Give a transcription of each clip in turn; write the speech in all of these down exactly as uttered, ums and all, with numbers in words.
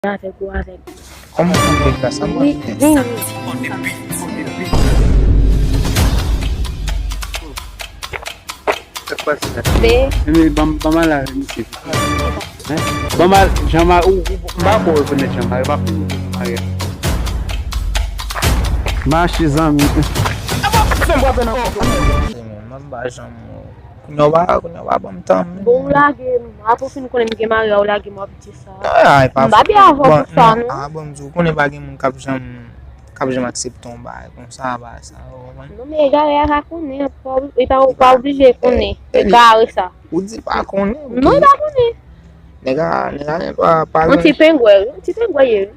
Avèk ou avèk. Kòman w ap fè sa? Mwen, wi, vini. Be. Enben, ban m, ban m al avè misye. Hein? Ban m al, Jean-Marie, ou, ou, m pa ko rekonèt Jean-Marie, m ap fini Jean-Marie. Mache zanmi. Mwen, m pa janm, kounye a w pa, kounye a w pa ban m tan menm. Bon, ou lage m. Apre w fin konnen m gen mari a, ou lage m, w ap di sa. Ay, pa m pa byen avè w pou sa, non. Ah, bon, m di w, ou konnen pa gen moun k ap janm, k ap janm aksepte yon bagay konsa, bagay sa, ou konprann? Non, men egare a ka konnen, pa obli-, e pa, ou pa oblije konnen. Egare sa. Ou di pa konnen, ok. Non, pa konnen. Nèg a, nèg a, pa, pa yon ti pengwè, wi. Yon ti pengwè ye, wi.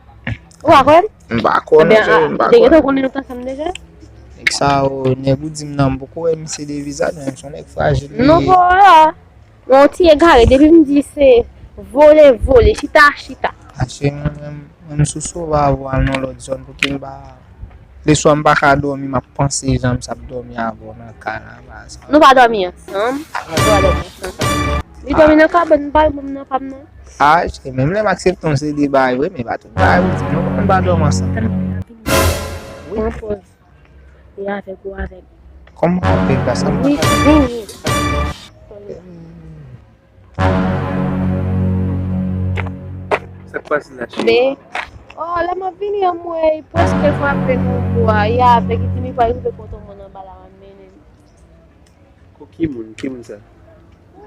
Ou pa kwè m? M pa kwè non, cheri, m pa kwè. Ebyen, ah, te gentan konnen nou t ansanm deja? Nèg sa yo, nèg ou di m nan, m poko wè misye de vizaj, men se yon nèg frajil li ye. Non, pa la. Yon ti egare, depi m di se vole, vole, chita, chita. A cheri, mwen, mwen, mwen, m sou sova avè w al nan lòt zòn, pou ki m pa, leswa m pa ka dòmi, m ap panse jan m sa ap dòmi avè w nan kay la, bagay sa. Nou pa dòmi ansanm. Nou pa dòmi ansanm. Li dòmi nan kabann pa l, mwen nan pa m nan. Ah, cheri, menm lè m aksepte yon seri de bagay vre, men pa tout bagay ou di m non, pou n pa dòmi ansanm. Pran pòz. E avèk ou avèk. Kòman w ap fè sa? Wi, vini. Sa k pase la, cheri? Be. Oh, lè m ap vini an, m wè, li prèske frape nan po a. E avèk, li di m li pral rive kote mwen anba la, m ap mennen l. Ko ki moun? Ki moun sa?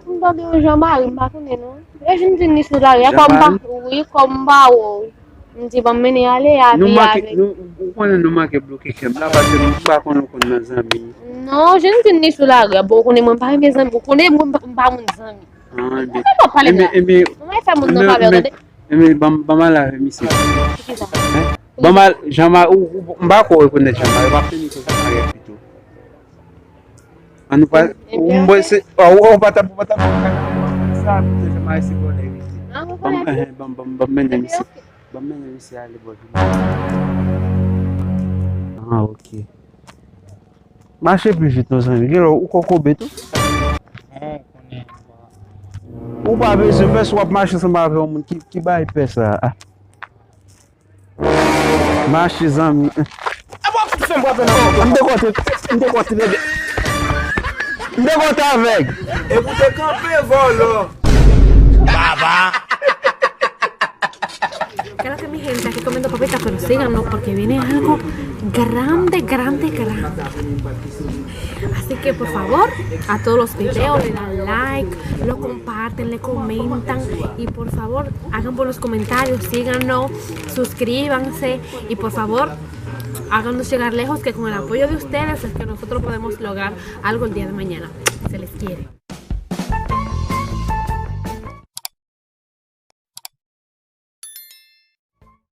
M tande yon Jean-Marie, m pa konnen non. E jwenn di n li sou lari a, kòm m pa, wi, kòm m pa wè w. M di, ban m mennen ale, a, nou manke, avèk nou, ou konnen nou manke bloke kè m la, paske nou pa konn ou konn nan zanmi. Non, jwenn di n li sou lari a, bon, ou konnen mwen m pa renmen zanmi, ou konnen mwen m pa, m pa moun zanmi. Ah, ebyen. Ou pa pale de la. Ebyen, ebyen, mwen fè moun nan favè, tande. Ebyen, ban m, ban m al avè misye. Ki sa? Hein? Ban m al, Jean-Marie, ou, ou, m pa ko rekonèt Jean-Marie, m ap fini sou Jean-Marie pito. An nou pa, ou mwen se, ou, ou pa t ap, ou pa t ap fè sa, pito Jean-Marie se vòlè li ye. Ban m, ban m, ban m, ban m mennen misye. Ban m mennen misye ale bò vini. Ah, ok. Mache pi vit non zanmi. Genlè ou kokobe tou. Ou pa bezwen pè si w ap mache ansanm avè yon moun ki, ki bay pè sa. Ah. Mache zanmi. M te konte, m te konte bebe. M te konte avèg. E pou te kanpe vòlò. Baba. Quédate mi gente aquí comiendo papitas, pero síganos porque viene algo grande, grande, grande. Así que por favor, a todos los videos le dan like, lo comparten, le comentan y por favor hagan buenos comentarios, síganos, suscríbanse y por favor háganos llegar lejos, que con el apoyo de ustedes es que nosotros podemos lograr algo el día de mañana. Se les quiere.